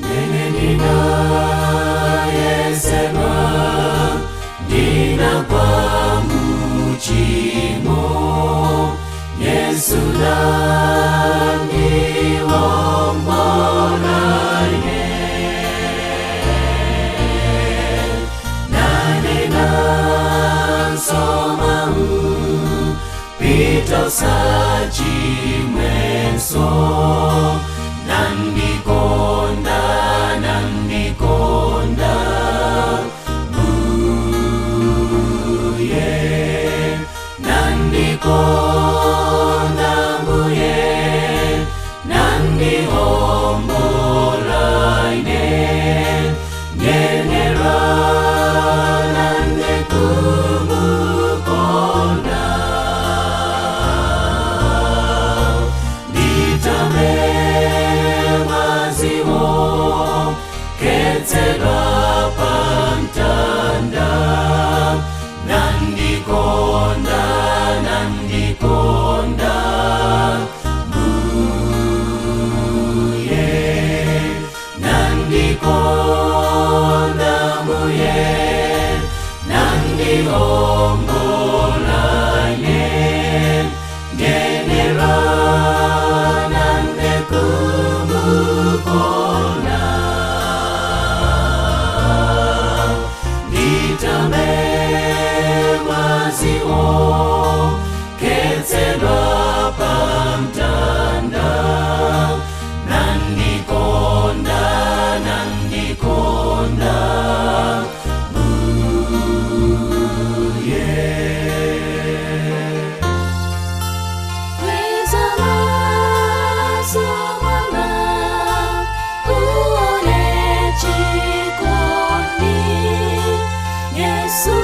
Nene ninayesedwa, ndinagwa muchimo, Yesu nandiwombola ine. Nanena mawu, pita usachimwenso. Nandikonda, nandikonda Mbuye, nandikonda Mbuye, nandiwombola ine. Nyenera nane kumukonda, nditame mwaziwo ketsedwa pamtanda. Nandikonda, nandikonda Mbuye, nandikonda Mbuye, nandiwombola ine. Ngenera nane kumukonda, nditame mwaziwo ketsedwa pamtanda. Nandikonda, nandikonda Mbuye. Kweza maso mwamba, uone chikondi, Yesu.